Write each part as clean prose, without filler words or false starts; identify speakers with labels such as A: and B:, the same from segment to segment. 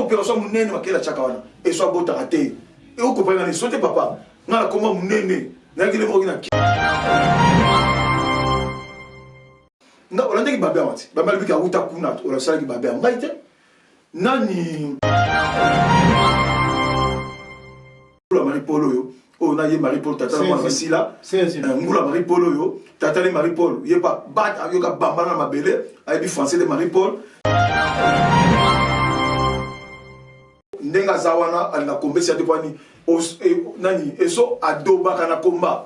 A: Opération monene makela chaka wana. Eso abotaka te. E okopana na eso te papa. Nga na koma monene. Nayaki le moko na nga olandaki babe awa ti babe alobiki awuta kuna olasalaki babe ya ngai te nani ngula marie paul oyo oyo na ye marie paul tata na mwana basila eh, ngula marie paul oyo tata ne marie paul ye pa bat ayoka bambana na mabele ayebi français de marie paul ndenge aza wana alinga kombesi ya te pwani eh, nani eso adobaka na komba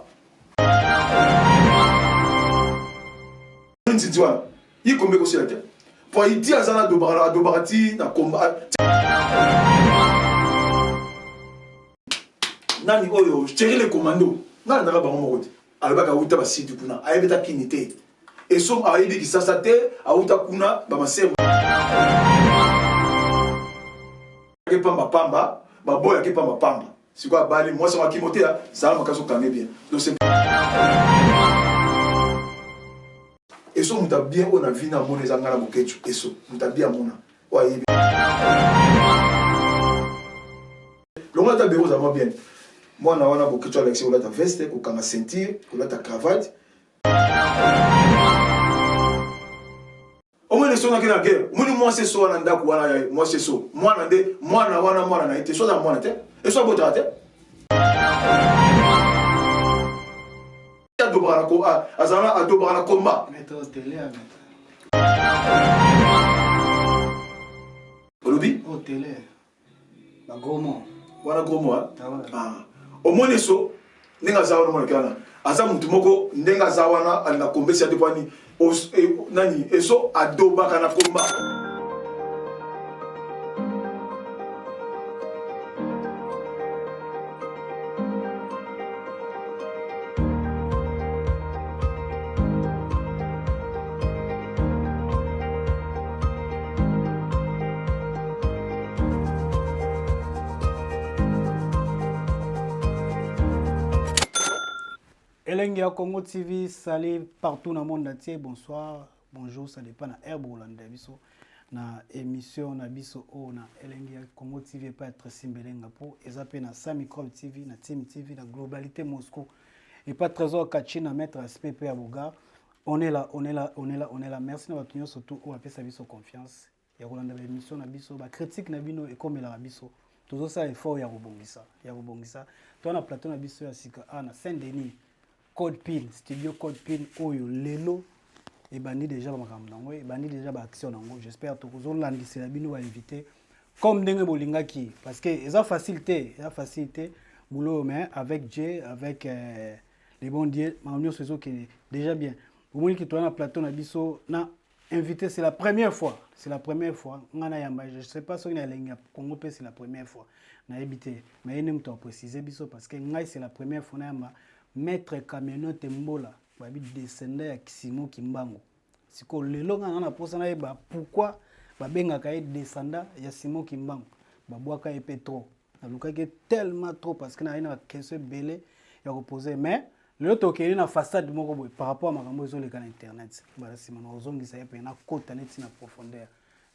A: nzinzi wana ye kombe ekosila te po ayiti aza na adobaka adobaka ti na komba nani oyo cheri le commando ngai landaka bango moko te alobaka awuta basidi kuna ayebi ta kini te eso ayebi kisasa te awuta kuna bamasero ke pamba pamba baboyaki pamba pamba sikoyo abali mwasi yango akimo te zala makasi okange bien donc c'est eso moto abien oyo na vie na amona eza ngai na boketshu eso moto abien amona oyo ayebi longola ata bero ozala mwa bien mwana wana boketshu alakisi kolata veste kokanga ceinture kolata cravate Omoni eso nake na guerre, omoni mwasi eso wana ndako wana ya mwasi eso, mwana nde mwana wana mwana na ye te, eso aza mwana te, eso abotaka te. Adobaka na ko azala adobaka na combat. Olobi?
B: Oh, tele. Ba gros mots.
A: Wana gros mots hein? Ah, ah. Omoni eso ndenge aza wana mwana wana aza mutu moko ndenge aza wana alinga kombesi ya te pwani eh, nani eso adobaka na komba
B: Elengi ya Congo TV, salut partout dans le monde entier. Bonsoir, bonjour, ça dépend na herbe Hollande biso na émission na biso o na Elengi ya Congo TV pas être simbelenga po eza pe na Sami Microbe TV, na Team TV, na Globalité Moscou et pas Trésor Kachina maître aspect pe aboga. On est là, on est là, on est là, on est là. Merci na bato nyonso tout oyo bapesa biso confiance ya kolanda ba émission na biso, ba critique na bino ekomelaka biso. Tozosala effort ya kobongisa, ya kobongisa. Toza na plateau na biso ya sika a na Saint-Denis, Code Pin, studio Code Pin oyo lelo ebandi déjà ba makambo nango, ebandi déjà ba action nango. J'espère tokozolandisela bino ba invité comme ndenge bolingaki parce que eza facile te, eza facile te boulot mais avec Dieu, avec euh, le bon Dieu makambo nyonso ezokende déjà bien omoni ke toza na plateau na biso na invité c'est la première fois c'est la première fois nga na yamba je sais pas soki na elengi ya Congo mpe c'est la première fois nayebi te mais ye nde moto aprécise biso parce que ngai c'est la première fois nayamba maître camionnote mbola babi descendant ya Simon Kimbangu sikoyo lelo nga na mposa nayeba pourquoi babengaka ye descendant ya Simon Kimbangu babwaka ye mpe trop nalukaki ye tellement trop parce que nazali na baquestion ebele ya kopose mais lelo tokende na façade moko boye par rapport ya makambo ezoleka na internet mbala nsima na kozongisa ye mpe nakota neti na profondeur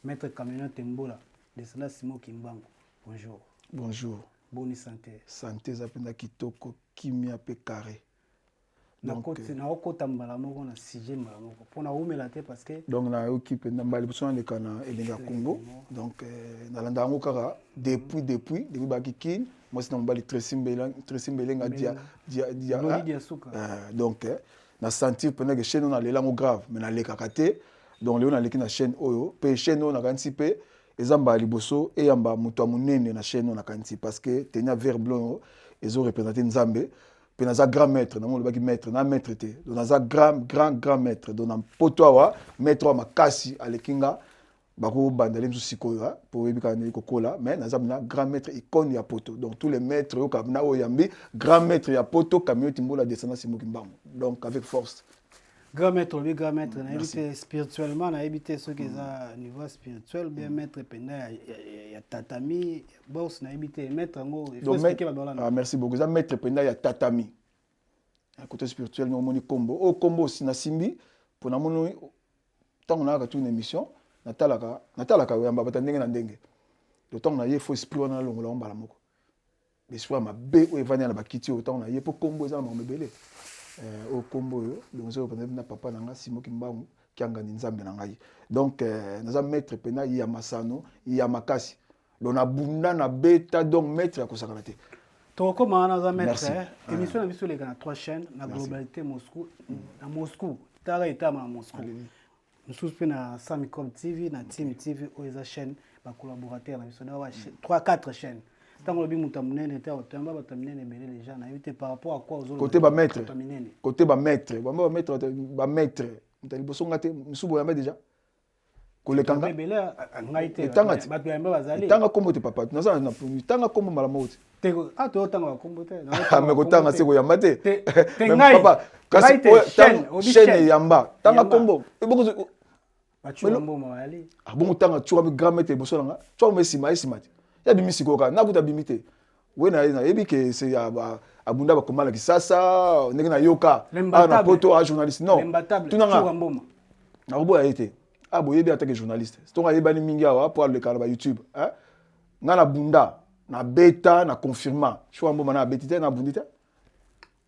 B: maître camionnette mbola descendant Simon Kimbangu bonjour
C: bonjour
B: boni santé
C: santé eza mpenza kitoko kimia mpe carré
B: Euh, nakokota mbala moko na sujet mbala moko mpo nawumela te parce que
C: donc nayoki mpenza mbala liboso naleka na elengi ya congo donc euh, nalanda yango kaka depuis depuis depuis baki kin mwasi na mobali tracy mbelenga dia dia dia euh, donc na sentir mpenza ke chaîne oyo nalela yango grave mais nalekaka te donc lelo naleki na chaîne oyo mpe chaîne oyo nakanisi mpe eza mbala liboso eyamba moto ya monene na chaîne oyo nakanisi parce que tenia vert blanc ezo représente nzambe pe naza grand maître nango olobaki maître na maître te donc naza grand grand grand maître donc na poto awa maître wa makasi aleki nga bakobanda le mosusu sikoyo mpo oyebi kaka ndenge kokola mais naza na grand maître icône ya poto donc tous les maîtres oyo na oyo yambi grand maître ya poto kamio timbola descendant simoki mbango donc avec force
B: grand maître olobi grand maître nayebi te spirituellement nayebi te soki eza niveau spirituel bien maître mpenza ya tatami bourse nayebi te maître yango il faut expliquer bato wana
C: ah, merci beaucoup eza maître mpenza ya tatami ya côté spirituel ndenge omoni kombo oyo kombo osi nasimbi mpo namoni ntango nayaka tuna émission natalaka natalaka oyamba bato ya ndenge na ndenge Donc ntango na ye, fo esprit wana nalongola yango mbala moko, esprit ya mabe oyo evandi na bakiti oyo. Ntango na ye, mpo kombo eza na makambo ebele, oyo kombo oyo, donc eza oyo na papa na nga Simo Kimbangu Kiangani, Nzambe na ngai. Donc naza maître mpena ya masano ya makasi. Donc nabunda, nabeta, donc maître ya kosakana te.
B: Tokokoma wana, aza maître. Émission na biso eleka na trois chaînes na globalité, Moscou, na Moscou, tala etama na Moscou, mosusu mpe na Samicom TV, na Team TV oyo eza chaîne bacollaborateur na biso. Donc 3 4 chaînes. Ntango olobi moto ya monene te, toyamba bato ya minene ebele déjà. Nayebi te par rapport à quoi.
C: Côté bamaître, côté bamaître, bamba bamaître, bamaître, moto ya liboso nga te. Mosusu boyamba déjà koleka nga.
B: Ngai te.
C: Bato
B: yamba bazali.
C: Tanga kombo te, papa. Naza tanga kombo mbala moko
B: te. Totanga bakombo te.
C: Me kotanga se koyamba te.
B: Papa,
C: kasi chaîne eyamba, tanga kombo. Bongo tanga tshuka grand maître liboso na nga, tshuka mo esima, esima te. Ya bimi sikoyo kaka nakuta bimi te. We nayebi ke se abunda bakoma na Kisasa, ndenge nayoka awa na poto a journaliste. Non, tunanga, nakoboya ye te. A boyebi atake journaliste, tongo ayebani mingi awa mpo aleka na baYouTube. Nga na bunda, nabeta, na confirma shuka mboma na abeti te, nabundi te,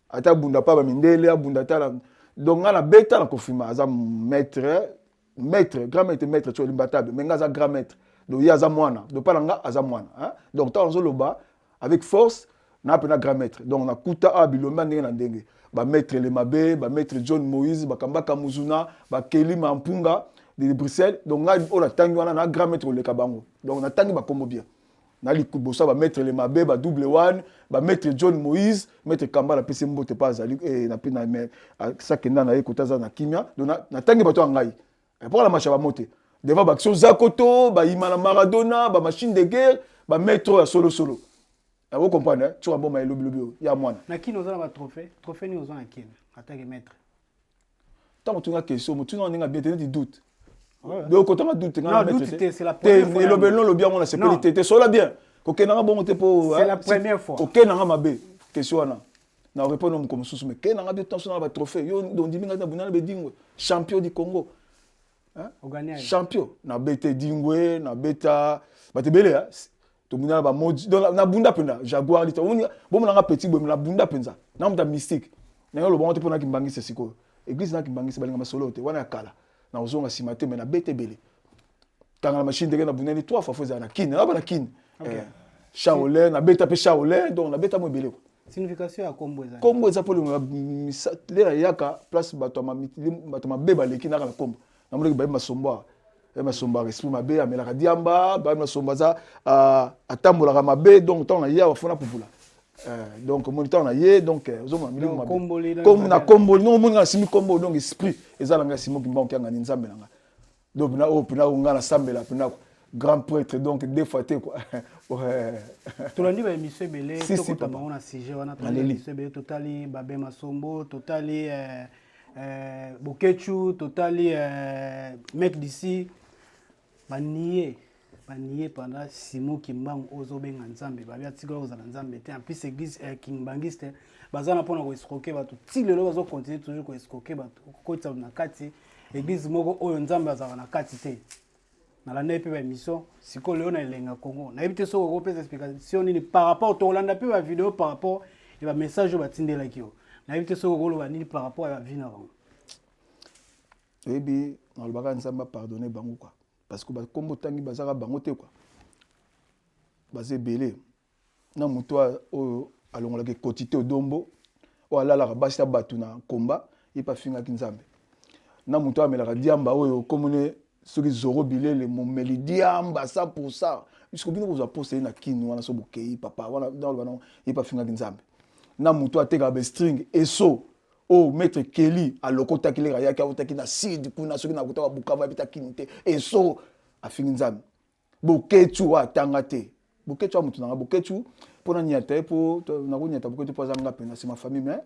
C: ata abunda pa bamindele, abunda ta. Donc nga nabeta, na confirma aza maître, maître, grand maître, maître tio limbatable. Mais nga aza grand maître, donc ye aza mwana, donc mpa na nga aza mwana. Donc ntango nazoloba avec force, na mpena grand maître. Donc nakuta awa bilombe ndenge na ndenge, bamaître le mabe, bamaître John Moïse, bakambaka muzuna, bakeli mampunga de Bruxelles. Donc ngai oyo natangi wana na grand maître koleka bango. Donc natangi bakombo bien na liboso ya bamaître le mabe, badouble one, bamaître John Moïse, maître Kamba, napesi mbote mpe azali sakenda na ye kota, aza na kimia. Donc natangi bato ya ngai mpoka na masha bamo te devant baaction zakoto bayima na Maradona, bamachine de guerre, bamaître oyo ya solosolo. Yango comprendre tioka mboma elobilobi oyo ya mwana.
B: Na Kini oza na batrophée? Trophée nini oza na Kini atake maître?
C: Ntango tunga question, motuna ndenge bien te, neti doute. Donc kotanga doute.
B: Nga
C: elobeli no olobi yango, nasepeli te te. Sola bien, kokendanga bongo te
B: po c'est la première fois.
C: Kokendanga mabe question wana, na répondre moko mosusu. Mais kendanga bien, tension na batrophée yo ondimi ngai na bundana bedingwe, champion du Congo, champion nabeta edingwe, nabeta bato ebele, tobunda na bamodi. Donc nabunda mpenza jaguar lita bomonanga petit boye, nabunda mpenza na moto ya mystique. Ndenge olobango te mpo nakimbangisa sikoyo église, nakimbangisa balinga masolo te wana ya kala, nakozonga nsima te. Me nabeta ebele, kanga na machine ndenge nabundani trois fois, fo ezala na Kine, naba na Kine Shaolin, nabeta mpe Shaolin. Donc nabeta mo ebele.
B: Signification ya kombo eza?
C: Kombo eza mpo nde nayaka place bato mabe baleki naka na kombo. Namonaki bayebi masombo, awa masombo esprit mabe, amelaka diamba, bayebi masombo aza atambolaka mabe. Donc ntango na ye awa, fona pupula. Donc omoni ntango na ye, donc ozomona milimo mabe na komboli. Non, omoni nga nasimi kombo, donc esprit eza na ngai, Simo Kimbangu Kiangani, Nzambe na ngai. Donc mpena oyo mpena oyo ngai nasambela mpena grand prêtre, donc deux fois te quoi.
B: Tolandi baémission ebele, tokota bango na sujet wana. Tolandi baémission ebele, totali babe masombo, totali Bokechu, totali mec d'ici, banie banie pendant Simo Kimbangu oyo ozobenga Nzambe, babi atikala kozala Nzambe te. En plus église kimbangiste baza na mpona koescroquer bato ti lelo, bazocontinue toujours koescroquer bato, kokotisa na kati église moko oyo Nzambe azalaka na kati te. Nalandaki mpe baémission. Sikoyo lelo na Elenga Congo, nayebi te soki okopesa explication nini par rapport tokolanda mpe bavideo, par rapport ya bamessage oyo batindelaki yo. Nayebi te soki okoloba nini par rapport ya bavie na bango.
C: Oyebi, nalobaka Nzambe apardonne bango quoi, parce que bakombo otangi bazaka bango te quoi, baza ebele. Na moto oyo alongolaka ekoti te, odombo oyo alalaka basi ya bato na komba, ye mpe afingaki Nzambe. Na moto oyo amelaka diamba, oyo komone soki zoro bilele, momeli diamba 100, puisque bino kozwa poste ye na Kini wana, so bokei papa wana naloba nango, ye mpe afingaki Nzambe. Na moto oyo atekaka bestring eso, oyo maître Keli alokotaki leka ayaki, autaki na sud kuna, soki nakotaka Bukavu, ayebita Kini te, eso afingi Nzambe. Boketu oyo atanga te, Boketu ya motu nanga, Boketu mpona niata ye, mpo nakoniata Boketu mpo aza nga mpe na nsima famille. Mais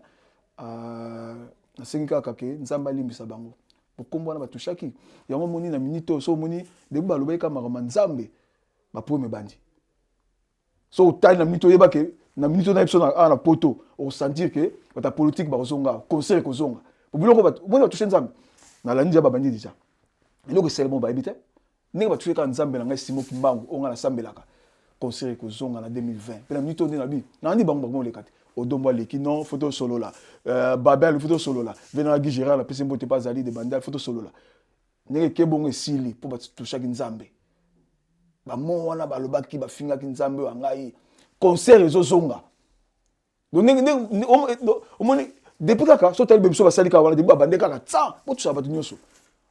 C: nasengi kaka ke Nzambe alimbisa bango. Bokombo wana batushaki yango, omoni na minute oyo, so omoni depuis balobaki kaka makambo ya Nzambe, baproblème ebandi. So otali na minute, oyeba ke na minute oyo na biso awa na poto, okosentir ke bato ya politike bakozonga, concert ekozonga. Biloko omoni batushe Nzambe, nalandi ya babandi deja eloko esalemo, bayebi te ndenge batushe kaka Nzambe na ngai Simo Kimbangu oyo ngai nasambelaka. Concert ekozonga na 2020 mpe na minute oyo nde na bi nandi bango bango oleka te. Odombo aleki, non, faut tosolola. Babel, faut tosolola. Venanga Guy Gérard, napesi mbote mpe azali de Bandal, faut tosolola. Ndenge eke bongo esili mpo batushaki Nzambe. Bamo wana balobaki, bafingaki Nzambe oyo ya ngai. Concert ezozonga. Donc ndenge omoni depuis kaka so otali biso basali kaka wana, depuis babande kaka tsa botusaka bato nyonso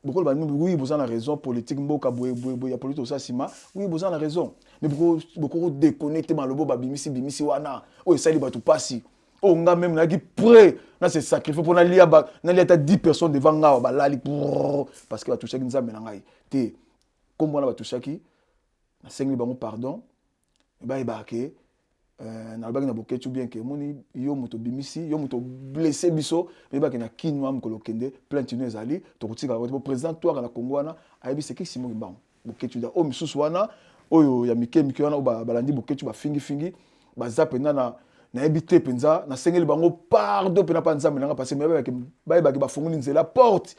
C: bokolo ba, oui, boza na raison, politique mboka boye boye boye ya politique osala nsima, oui, boza na raison, mais bokoko déconner te. Malobo babimisi bimisi wana oyo esali bato mpasi, oyo nga même nayaki prêt na se sacrifier mpo nalia nalia ata 10 personnes devant nga awa balali parce que batushaki Nzambe na ngai te. Nkombo wana batushaki, nasengeli bango pardon. Bayebaka ke nalobaki na Boketi bien ke omoni yo moto obimisi, yo moto blessé biso, oyebaki na kinwa mokolo okende plainte no ezali, tokotika po président twaka na Kongo wana ayebi seki Simoki Mbango Boketi da. Oyo misusu wana oyo ya mike mike wana oyo balandi Boketi, bafingifingi, baza mpenza na nayebi te mpenza. Nasengeli bango pardon mpena mpa Nzambe nanga, parce que bayebaki bafungoli nzela, porte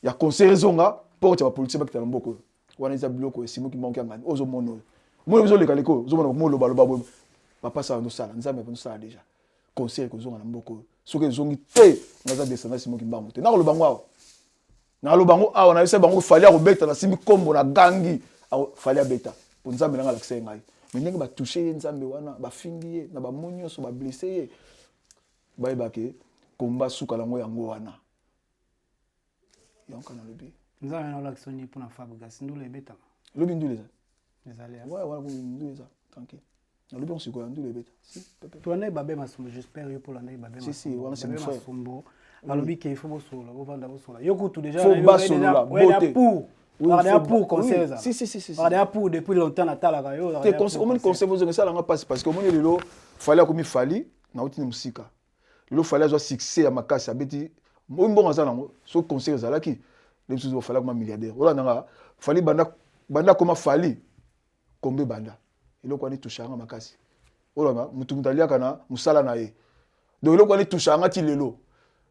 C: ya concert ezonga, porte ya bapoliticien bakita na mboka oyo. Wana eza biloko esimoki mbango kiangani oyo ozomona, oyo mona ozoleka leko oyo ozomona molobaloba boye. Papa sala ndosala, Nzambe ndosala déjà. Concert ekozonga na mboka oyo. Soki ezongi te, naza descendant Simoki Mbango te. Nakoloba ngo awa, naloba ngo awa, nayebisa bango Fally akobeta. Nasimbi nkombo na gangi, Fally abeta po Nzambe nanga alakisa ye ngai. Mais ndenge batouche ye Nzambe wana, bafingi ye na bamo nyonso, bablesse ye, bayebake komba suka nango yango wana. Yango kaka nalobi.
B: Nzambe na olakisa nini mpona Fabregas? Ndula ebetama.
C: Lobi ndula eza.
B: Ezali.
C: Ouais, wana ndula eza tranquille. Nalobi yango sikoyo, ndula ebeta. Si.
B: Tolanda Babe Masombo, j'espère yo mpo olanda Babe.
C: Si, si, wana c'est mon frère.
B: Masombo alobi ke il faut bosolola, bovanda, bosolola. Yo kutu déjà
C: faut basolola
B: bote pour. Oui, pour concert eza.
C: Si, si, si, si.
B: Déjà pour depuis longtemps natalaka yo.
C: Te, omoni concert bozonga esalanga mpasi, parce que omoni lelo Fally akomi Fally, nauti na mosika. Lelo Fally azwa succès ya makasi, abeti oyo mbongo aza nango. Soki concert ezalaki le mosusu, Fally akoma milliardaire. Olandanga Fally banda banda akoma Fally kombe banda, eloko wana etushaka makasi. Olanda mutu aliaka na mosala na ye, donc eloko wana etushaka nga ti lelo.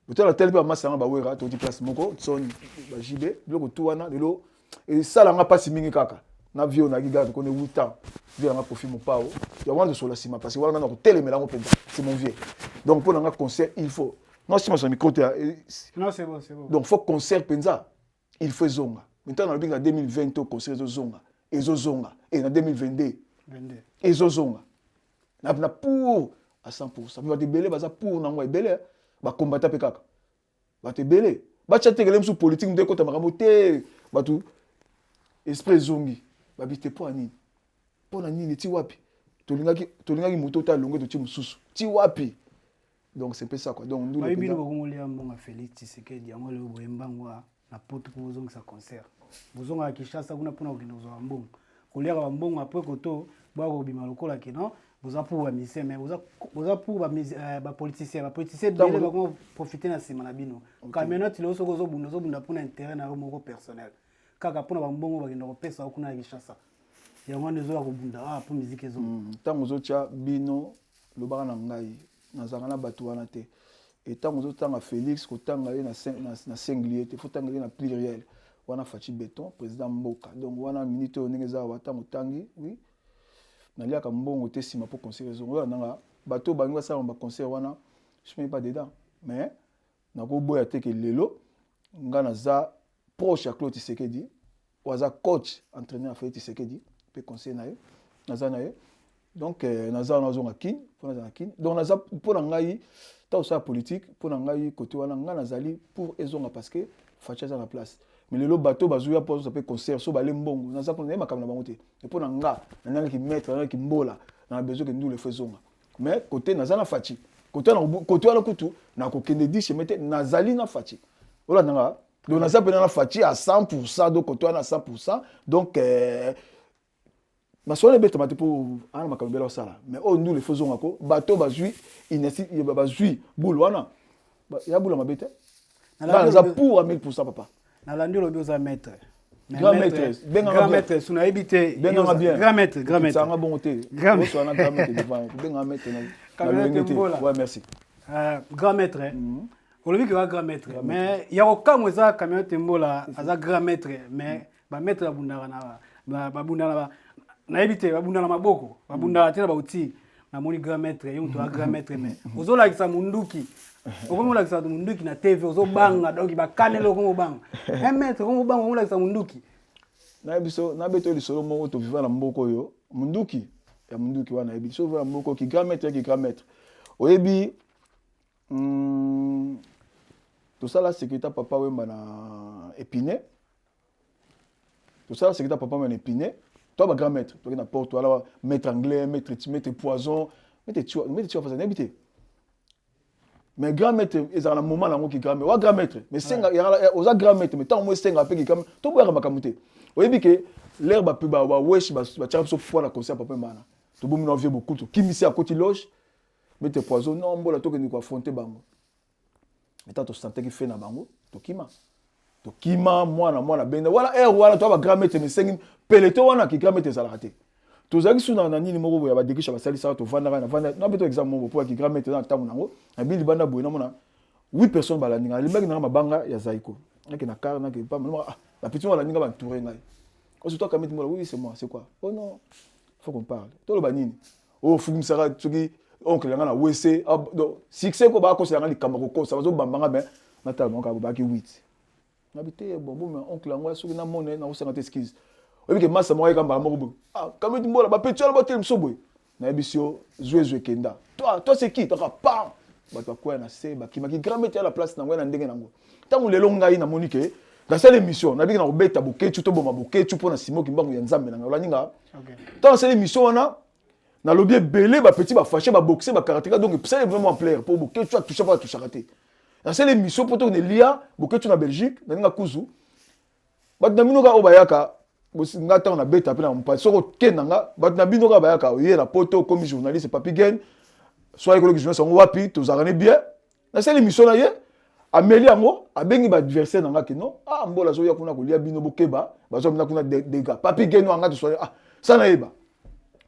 C: Otala tele mpe bamasa yanga bawera, toti place moko tsoni bajibe biloko tu wana. Lelo esalanga mpasi mingi kaka na vie oyo nayaki garde kone 8 ans, vie nanga Kofi Mopao. Yango wana tosola nsima, parce que wana nga na kotelemela yango mpenza, c'est mon vieux. Donc mpo na nga concert il faut, non, nsima sur micro te.
B: Non, c'est bon, c'est bon.
C: Donc faut concert mpenza il faut ezonga. Maintenant nalobi na 2020 to concert ezozonga, ezozonga e na 2022 ezozonga na pour à 100. Bato ebele baza pour nango, ebele bakombata mpe kaka bato ebele batya tekele mosusu politique nde ekota makambo te. Bato esprit ezongi, babi te mpo ya nini, mpo na nini, ti wapi tolingaki, tolingaki moto ota alonge, totie mosusu ti wapi? Donc c'est un peu ça, quoi. Donc
B: ndule bino bokongolia mbongo Félix Tshisekedi, yango lelo boyembango na poto mpo bozongisa concert. Bozongaka Kinshasa kuna mpona kokende kozwa bambongo, koliaka bambongo. Après koto boya kobima lokola ke non, boza pour bamusicien, mais boza pour bapoliticien. Bapoliticien ebele bakoma profite na nsima na bino. Camionnette lelo soki ozobunda, ozobunda mpona intérêt na yo moko personnel, kaka mpona bambongo bakenda kopesa yo kuna ya Kinshasa. Yango wana ezoya kobunda ah, mpo musique ezonga.
C: Ntango ozotya bino, lobaka na ngai, nazalaka na bato wana te. Ntango ozotanga Félix, kotanga ye na singulier te, faut tanga ye na pluriel wana, Fatshi Béton, président mboka. Donc wana minute oyo ndenge eza awa, ntango otangi, oui, naliaka mbongo te nsima mpo concert ezongo. Oyo nanga bato oyo balingi basala baconcert wana, je suis pas dedans, mais nakoboya te ke lelo nga naza proche ya Claude Tshisekedi oyo aza coach, entraîneur ya Félix Tshisekedi mpe conseiller na ye, naza na ye. Donc naza wana, nazonga Kine mpo naza na Kine. Donc naza mpo na ngai ntango osala politique, mpo na ngai côté wana ngai nazali pour ezonga, parce que Fatshi aza na place. Mais lelo bato bazoya mpo azozwa mpe concert, so bale mbongo, naza kuna naye makambo na bango te. Mpo na nga nandangaki maître, nandangaki mbola na besoin ke ndula efo ezonga. Mais côté naza na Fatshi, côté wana kutu nakokende di chemin te, nazali na Fatshi. Olandanga, donc naza mpena na Fatshi à 100. Donc côté wana à 100. Donc masolo ebetama te mpo ana makambo ebele osala. Mais oyo ndula efo ezonga ko bato bazwi bazwi bule wana ya bula mabe te. Naza pour à 1000 papa.
B: Nalandi olobi oza maître.
C: Grand maître.
B: Grand maître su nayebi te.
C: Benganga bien.
B: Grand maître, grand maître.
C: Sanga bongo te. Oswana grand maître devant, benganga maître na lolenge te. Ouais, merci.
B: Grand maître, olobi ke oza grand maître, mais ya kokamwa eza Camionnette Mbola aza grand maître, mais bamaître babundaka na babundaka. Nayebi te, babunda na maboko, babundaka te na bauti. Namoni grand maître, ye moto ya grand maître, mais ozolakisa munduki. Okomi olakisa bato munduki na TV, ozobanga, donc bakaneli okomi obanga. Un maître, okomi obanga, okomi olakisa munduki.
C: Nayebi so, nabeta yo lisolo moko toviva na mboka oyo, munduki ya munduki wana nayebi so na mboka oyo ki grand maître ki grand maître. Oyebi tosala sécurité papa Wemba na Épinay. Tosala sécurité papa Wemba na Épinay. Toi ba grand maître, toki na porte wala maître anglais, maître maître poison, maître tu maître tu faza nayebi te. Mais grand maître ezala na moment nango ki grand maître. Wa grand maître, mais senga ya oza grand maître, mais tant moi senga pe ki grand maître, to boyaka makambo te. Oyebi ke l'air ba pe ba wesh ba ba tiaka biso foi na concert papa Wemba na. To bomi na vieux beaucoup to kimisi akoti loge. Maître poison non mbola tokende ko affronter bango. Mais tant to sentaki fait na bango, tokima. Tokima mwana mwana benda wala air wala to ba grand maître mais sengi peleto wana ki grand maître ezalaka te. Tozalaki su na nini moko boye ya badekisha basalisaka tovandaka na vanda na beto exemple moko po ya ki grand maître na ntango nango na bili banda boye namona 8 personnes balandi ngai nalimbaki nanga mabanga ya Zaiko nake na car nake pa mama ah ba petit balandi ngai ba entouré ngai oso toi kamiti mola oui c'est moi c'est quoi oh non faut qu'on parle toloba nini oh fukumisaka soki oncle nanga na WC ah, donc succès ko bakosela ngai likambo kokosa bazobamba ngai mais natala bango kaka babaki 8 nabi te bon bon mais oncle yango soki namona ye nakosanga te excuse oyebi ke masa moko ayeka mbala moko boye ah kamiti mbola bapeti wana batelemi so boye nayebisi yo zwe zwe kenda toi toi c'est qui toka pam bato bakwea na se bakimaki grand maître ya la place nango ya na ndenge nango ntango lelo ngai namoni ke nasali émission nabiki na kobeta bokecu toboma bokecu mpo na simo kimbangu ya nzambe na ngai olandi nga ntango nasali émission wana nalobi ebele bapeti bafashe baboxe bakarateka donc esali vraiment ampleur mpo bokecu atusha mpo atushaka te nasali émission mpo tokende lia bokecu na belgique naninga kuzu bato na bino kaka oyo bayaka nga ntango nabeta mpe na mopasi soki okenda nga bato na bino kaka bayaka oye na poto okomi journaliste papi gen soki ayekoloki journaliste yango wapi tozalaka ne bien nasali émission na ye ameli yango abengi baadversaire na nga ke non ah mbola azoya kuna kolia bino bokeba bazwa bina kuna dégâts papi gen oyo anga toswani ah sa nayeba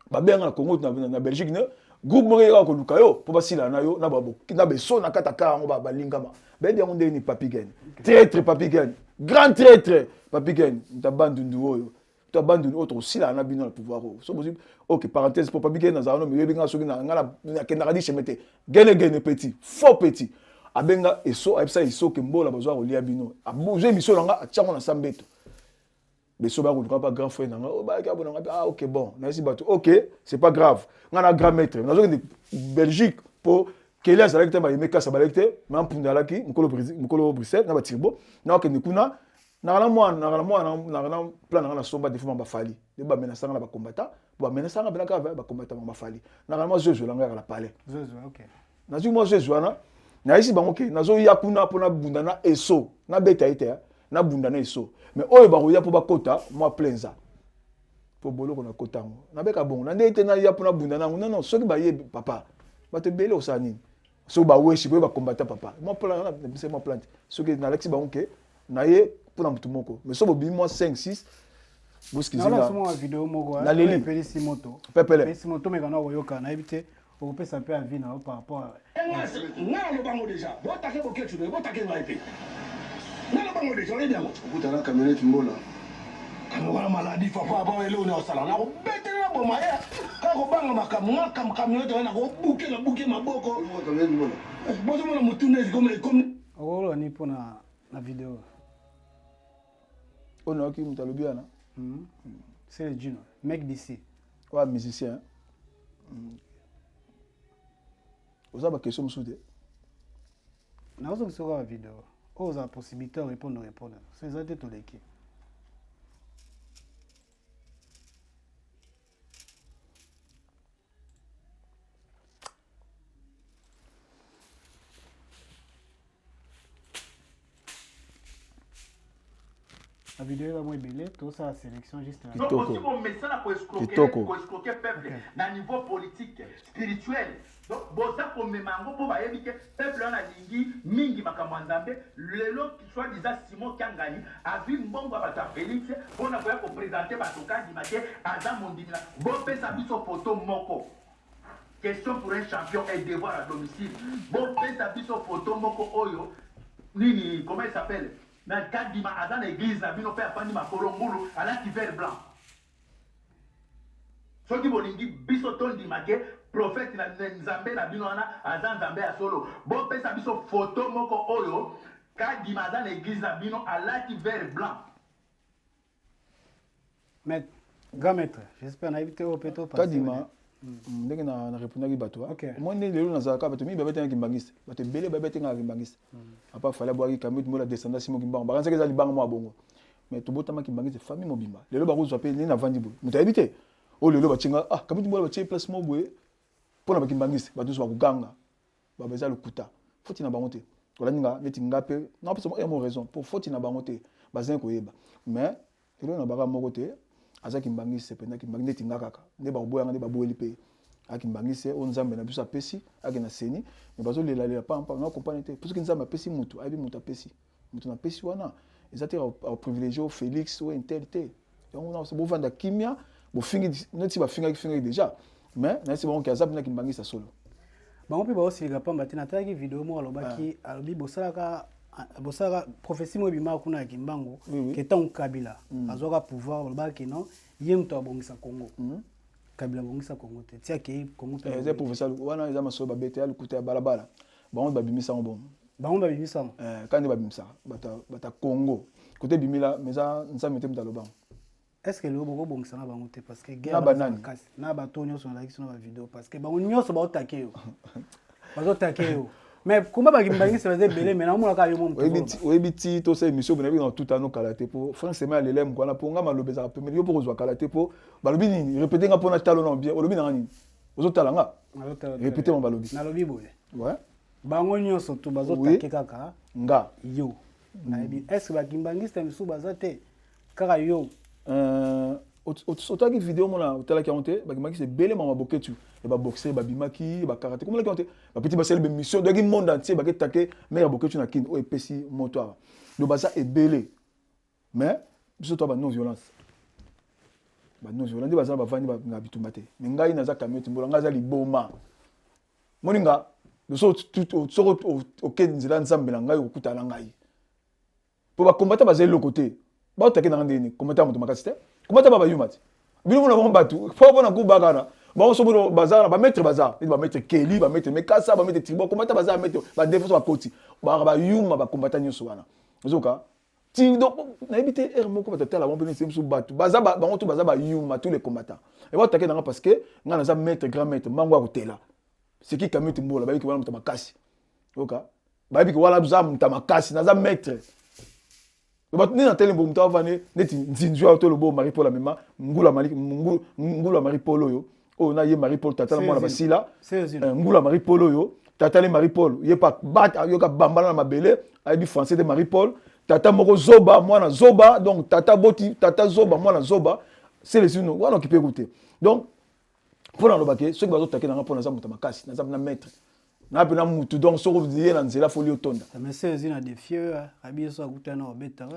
C: babenga na Congo na Belgique ne groupe moko eyaka koluka yo mpo basila na yo na beso na kata kaka yango balingama bayebi yango ndenge ni papi gen traître papi gen grand traître papi gen moto abandundu oyo to abandundu oyo tokosila na bino na pouvoir oyo so bozwi ok parenthèse mpo papi gen azala no miyebi nga soki nga nakendaka di chemin te gene gene petit faux petit abenga eso ayebisa eso ke mbola bazwa kolia bino azwi émission na nga atyango na sambeto beso ba koluka pa grand frère na nga oh ba ka bona nga ah OK bon nayesi bato OK c'est pas grave nga na grand maître nazokende Belgique po Kelly azalaki te bayeme kasa balaki te ma mpunda alaki mokolo mokolo Bruxelles na batirbo na okende kuna nakana mwana nakana mwana nakana plan nanga na somba defo bafali nde bamenasanga na bacombattant bamenasanga mpena kaka bacombattant bafali nakana mwa zwezwe nanga yaka na palais nazwi mwa zwezwe wana nayesi bango ke nazoya kuna mpo nabunda na eso nabeta ye te nabunda na eso mais oyo bakoya mpo bakota mwa plenza mpo boloko nakota yango nabeka bongo na ndenge te naya mpo nabunda na yango non non soki baye papa bato ebele osala nini soki baweshi boye bakombata papa mwa plan napesa mwa plante soki nalakisi bango ke naye mpo na motu moko mais soki bobimi mwa 5 6
B: boskizinga video moko
C: naleli
B: epelisi moto
C: pepele
B: epelisi moto meka na koyoka nayebi te okopesa mpe avis na yo par rapport
D: nga naloba yango deja botake boketshu me botake ngai mpe naloba yango deja oyebi yango
E: okutana camionnette mbola
D: wana maladi papa ba eloko na osala nakobetela na boma ye kaka kobanga makambo nga camionnette wana nakobuke nabuke maboko bozomona motuna ekomi
B: okoloba nini mpo na video
C: oyo nayoki moto alobi wana
B: c'est le Gino mec d'ici
C: oyo musicien oza baquestion mosusu te
B: nazozongisa kaka video oyo ozala possibilité ya répondre répondre so eza te toleki La vidéo eza mwa ebele tosala sélection juste
C: Kitoko.
F: Donc aussi bomesana
C: Kitoko.
F: koescroquer peuple na niveau politique spirituel donc boza komema yango mpo bayebi ke peuple wana alingi mingi makambo ya nzambe lelo soit disant simon kiangani azwi mbongo ya bato ya félix mpona koya kopresente bato kandima te aza mondimi na bopesa biso foto moko question pour un champion et devoir à domicile bopesa biso foto moko oyo nini comment il s'appelle na kadima aza na église na bino mpe afandi makolo ngulu alati vert blanc. Soki bolingi biso tondima ke prophète na Nzambe na bino wana aza Nzambe ya solo, bopesa biso photo moko oyo Kadima aza na eglise na bino alati vert blanc.
B: Maître, grand maître, j'espère nayebi te oyo mpe to
C: Kadima ndenge na na répondaki bato omoni ndenge lelo nazalaka bato mingi babetanga kimbangiste bato ebele babetengaka kimbangiste apa fale abwaki kamiti mola descendant simo kimbango bakanisaki eza libanga mwa bongo mais tobotama kimbangiste famille mobimba lelo bakozwa mpe ndenge navandi boye moto ayebi te oyo lelo batie nga ah kamiti mola batie place moko boye mpo na bakimbangiste bato nyonso bakoganga baba eza lokuta foti na bango te olandi nga neti nga mpe napesa mo raison mpo foti na bango te bazangi koyeba mais lelo na baka moko te aza kimbangiste mpenza kimbangi neti nga kaka nde bakoboyanga nde baboyeli mpe akimbangiste oyo nzambe na biso apesi ake na seni me bazolelalela pampa na comprendre te mpo soki nzambe apesi motu ayebi motu apesi moto napesi wana eza te aprivilégie o félix o intel te yango na bovanda kimia bofingi neti bafingaki fingaki déjà mais nayesi bango ke aza mpena kimbangisa solo
B: bango mpe baosilika pamba te natalaki video moko alobaki ah. alobi bosalaka bosalaka prophétie moko ebimaka kuna ya kimbangu ke ntango kabila mm. azwaka pouvoir balobaka ke non ye moto abongisa congo mm. kabila abongisa congo te ti akei congo
C: mpe eh, eza prophétie wana eza masolo babete ya lokuta ya balabala bango babimisa yango bongo
B: bango babimisa yango
C: eh, kaka nde babimisaka bato ya congo kote ebimila mais eza nzambe te moto aloba
B: est ce que lelo bokobongisa na bango te parce que
C: guerre banani
B: na bato nyonso nalakisi na bavideo parce que bango nyonso baotake yo bazotake yo mais kumba bakimbangisi baza ebele mais naomona kaka yo mo
C: oyebi ti tosala émission boye nayebi na tuta no kala te mpo frank sema alela ye mokwana mpo nga maloba ezalaka pembeni yo mpo kozwa kala te mpo balobi nini repete nga mpo na talo na bien olobi nanga nini ozotala nga repete mo balobi
B: nalobi boye ouais. bango nyonso tu bazotake kaka
C: nga
B: yo nayebi est ce que bakimbangiste misusu baza te kaka yo
C: euh, otalaki video mona otalaki yango te bakimaki ebele mama boketu ya baboxer babimaki bakarate komonaki yango te bapeti basali bemission doyaki monde entier baketake mare ya boketu na kini oyo epesi moto awa donc baza ebele mais biso toa ba non violence ba non violence nde baza bavandi na bitumba te mais ngai naza camion timbola ngai aza liboma moninga soki oke nzela nzambe na ngai okokutana na ngai mpo bakombata baza eloko te baotake nanga ndenge nini kombata moto makasi te kombata ba bayuma te bino mona bango bato mpo mpona kubakana bango so mona baza na bamaître baza neti bamaître keli bamaître mekasa bamaître tribo kombata baza bamaître badefense bakoti baka bayuma bakombata nyonso wana ozoka ti donc nayebi te heure moko bato atala bango mpe neti mosusu bato baza bango to baza bayuma tous les combattants e batake nanga parce que ngai naza maître grand maître mbango ya kotela seki kamiti mbola bayebi ke wana moto makasi oka bayebi ke wana za moto makasi naza maître bato nde natali mbo moto avandi neti nzinzi oyo to lobo marie paul amema ngula ngula marie paul oyo oyo na ye marie paul tata na mwana basila eh, ngula marie paul oyo tata ne marie paul ye pa bat ayoka bambala na mabele ayebi français te marie paul tata moko zoba mwana zoba donc tata boti tata zoba mwana zoba selesino wana okipe ku te donc mpo naloba ke soki bazotake nanga mpo naza moto makasi naza na maître na mpe na mutu donc soki oye na nzela foli otonda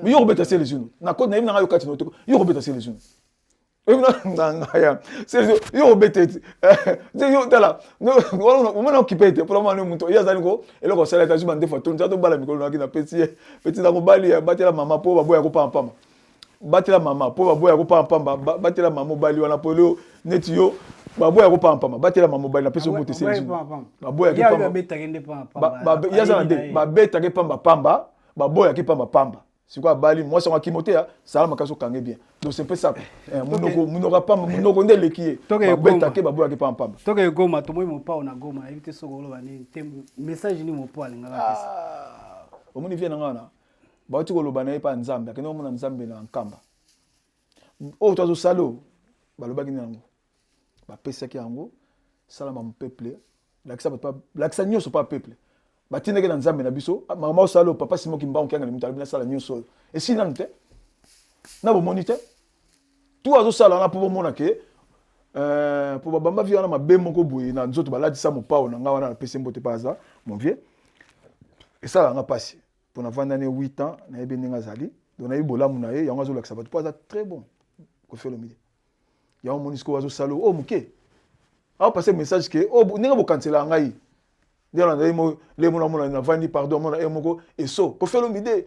C: yo kobeta selesino nayebi nanga yo kati na yo kobeta selesino ngaya yo obete ti yo tala omona okipe te mpona mwana moto ye azali ko eloko asalaki azwi bandefu atondi atobala mikolo naki napesi ye peti na mobali batela mama mpo baboya kopambapamba batela mama mpo baboya kopambapamba batela mama mobali wana mpo leo neti yo baboya kopambapamba batela mama mobali napesi yo mbote se baboyaki pamba ye aza na nde babetaki pambapamba baboyaki pambapamba sikoyo abali mwasi yango akimo te sala makasi okange bien donc c'est un peu ça eh, munoko munoko apamba munoko nde eleki ye babetake baboyaki pamba pamba
B: toke goma tomoi mopao na goma nayebi te soki oloba nini te message nini mopao alingaka apesa
C: ah, omoni vie na ngai wana bauti koloba na ye epa nzambe akende komona nzambe na nkamba oyo to azosala oyo balobaki nini yango bapesaki yango salama peuple lakisa bato lakisa nyonso pa peuple batindaki na nzambe na biso ah, mama osala oyo papa simo kimbangu kiangani moto alobi nasala nyonso oyo esili nanu te na bomoni te tu azosala wana mpo bomona ke euh, mpo babamba vie wana mabe moko boye na nzoto balatisa mopao na ngai wana napesi mbote mpe aza mon vieux esalaka nga mpasi mpo navanda ne 8 ans nayebi ndenge azali donc nayebi bolamu na ye yango azolakisa bato mpo aza très bon Koffi Olomide yango omoni sikoyo azosala oyo oh, moke aopase message ke oh, ndenge bokanisela ngai nde nazali le mona mona navandi pardon mona ye moko eso Koffi Olomide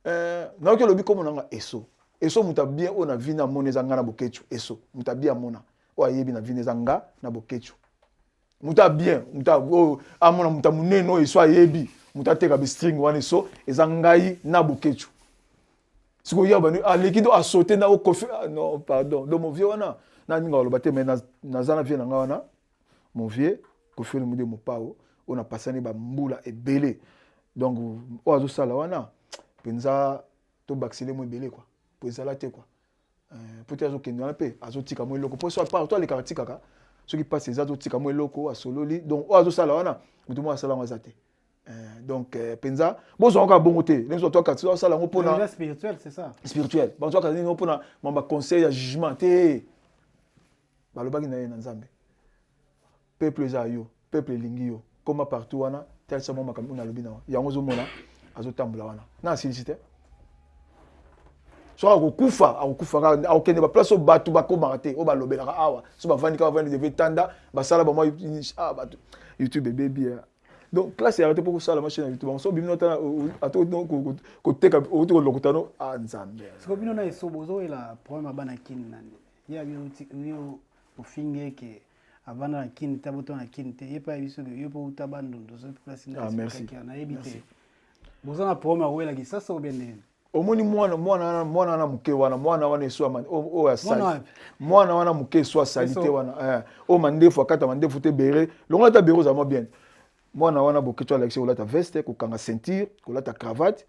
C: eh, nayoki olobi kombo na nga eso eso moto abien oyo na vi na amona eza ngai na boketshu eso moto abien amona Oyo ayebi na vie eza nga na Boketshu. Moto ya bien, moto oyo amona moto ya monene oyo Eso ayebi, moto ateka bistring wana Eso eza ngai na Boketshu. Sikoyo ya bani aleki do asaute na okofi ah, non pardon. Donc mon vieux wana na ninga oloba te mais naza na vieux na nga wana mon vieux Koffi Olomide Mopao oyo napasani ba mbula ebele. Donc oyo azosala wana mpenza tobakisele mo ebele quoi. Po ezala te quoi. Eh, po te azokende wana mpe azotika mwa eloko po so to alekaka atikaka soki mpasi eza azotika mwa eloko asololi donc oyo azosala wana moto moko asala yango aza te eh, donc eh, mpenza bozwa yango kaka bongo te ndenge to akati asala yango mpona
B: spirituel c'est ça
C: spirituel bazwaka nini mpona mwa baconseil ya jugement te balobaki na ye na nzambe peuple eza yo peuple elingi yo koma partout wana talisa mwa makambo oyo nalobi na yango ozomona azotambola wana na asilisi te soki akokufa akokufa kaka akokende baplace oyo bato bakomaka te oyo balobelaka awa so bavandi kaka bavandi deve tanda basala bamwa ah, bato youtube ebebi eh. Donc classe yaka te mpo kosala machine ya youtube bango so bino ata ata koteka outi kolokota no ah nzambe.
B: Siko bino na esobo ozowela problème ya bana kini nani ye abi yo ofingi eke avanda na kini te abota na kini te ye mpe ayebi soki yo mpe outa bandundu soki place
C: ah, merci.
B: Nayebi te boza na problème ya kowela kisasa obe ndenge.
C: Omoni mwana mwana wana mwana wana moke wana mwana wana eso oyo asali mwana wana moke eso asali te wana eh, oyo mandefu akata mandefu te bere longola ata bere ozala mwa bien mwana wana Boketshu alakisi kolata veste kokanga ceinture kolata cravate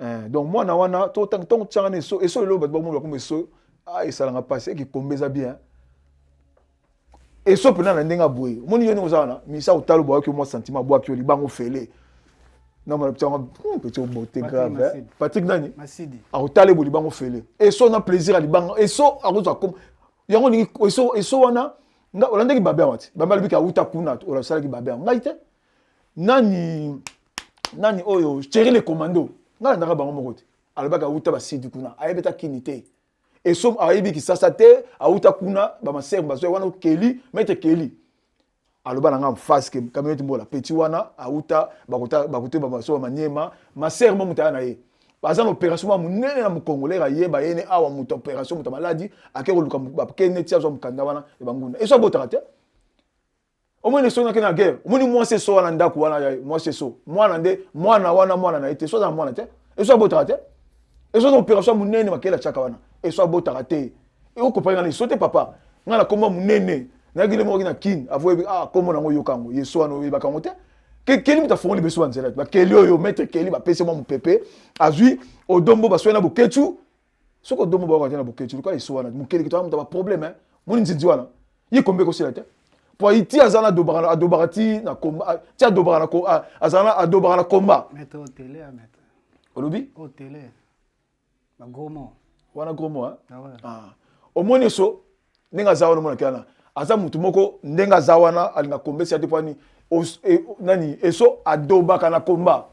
C: eh, donc mwana wana ntongo tianga na eso eso lelo bato bakomona bakoma eso ah, esalanga mpasi ekikomba eza bien eso mpena na ndenge aboye omoni yo ndenge oza wana misa otala obwaki mwa sentiment abwaki yo libango fele namona petit yango petit obote grave eh. Patrick nani akotala ebo libango fele eso na plaisir ya libanga eso akozwa kom yango olingi eso eso wana nga olandaki babe yango ti babe alobiki awuta kuna osalaki babe yango ngai te nani nani oyo Thierry le commando ngai alandaka bango moko te alobaki awuta basidi kuna ayebi ata kini te eso ayebi kisasa te awuta kuna bamasere bazwa wana Keli maître Keli aloba na nga face ke camionnette mbola petit wana awuta bakota bakote babaso bamaniema masere mo moto aya na ye baza na opération mwa monene na mokongo lere ayeba ye ne awa moto opération moto ya maladi ake koluka bake neti azwa mokanda wana ya banguna eso abotaka te omoni eso nake na guerre omoni mwasi eso wana ndako wana mwasi eso mwana nde mwana wana mwana na ye te eso aza na mwana te eso abotaka te eso aza opération monene makele atiaka wana eso abotaka te okopaki nga na eso te papa nga na komba monene nayaki nde mokoki na kine avoyebi ah kombo nango oyoka yango yeso wana oyebaka yango te keli moto afongoli biso banzela te bakeli oyo maître keli bapesi mwa mopepe azwi odombo baswai na Boketshu soki odombo bayoka te na Boketshu lokola eso wana mokeli kito moto baproblème moni nzinzi wana ye kombe ekosila te po aiti aza na adobaka adobaka ti na komba ti adobaka na azala na adobaka na komba olobi wana gros mot ah. Omoni eso ndenge aza wana omonaki wana aza motu moko ndenge aza wana alinga kombesi ate po ani nani eso adobaka na komba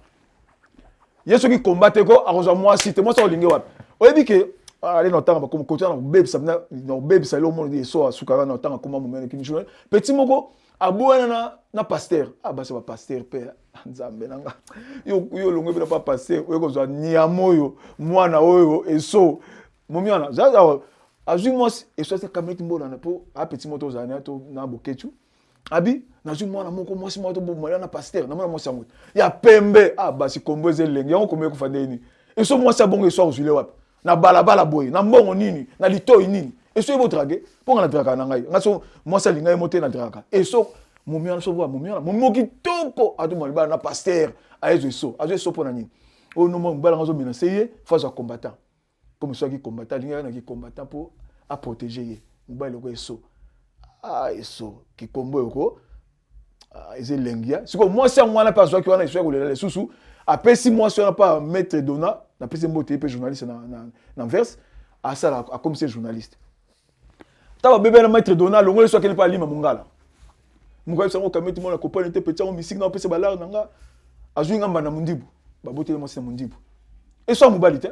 C: ye soki komba te ko akozwa mwasi te mwasi akolinge wapi oyebi ke ale na otanga bakoma kotia na kobebisa na kobebisa eloko mona eso asukaka na otanga koma momene kimijournal petit moko aboyana na, na pasteur ah basi ba pasteur mpe nzambe na nga yo yo olongwe mpe na pa pasteur oye kozwa nyama oyo mwana oyo eso momi wana zaza azwi mwasi eso asa kameti mbolana mpo apeti moto ozala na to na Boketshu abi nazwi mwana moko mwasi moko tobomala na pasteur namona mwasi yango ya pembe ah basi kombo eza elengi yango kombo ekufa ndenge nini eso mwasi ya bongo eso akozwile wapi na balabala boye na mbongo nini na litoi nini eso ye bodrage mpo nga na draka na ngai nga so mwasi alinga ye mo te na draka eso momi wana so boya momi wana momi kitoko atoma libala na pasteur ayezwa eso azwa eso mpo na nini oyo nomo mobali yango azomenase ye fo azwa combattant comme soki aki combattant alingi aya na ki combattant mpo aprotege ye mobali loko eso ah eso kikombo yoko ah, eza elengi ya sikoyo mwasi yango wana mpe azwaki wana eso ya kolela lisusu apesi mwasi wana mpa maître dona napesi mbote ye mpe journaliste na, na, na verse asala akomisi ye journaliste ntango babebe na maître dona alongoli so akende mpe alima mongala moko ayebisa yango kameti mwana kopani te peti yango misiki na opesa balare na nga azwi nga mbanda mondibu baboteli mwasi na mondibu eso ya mobali te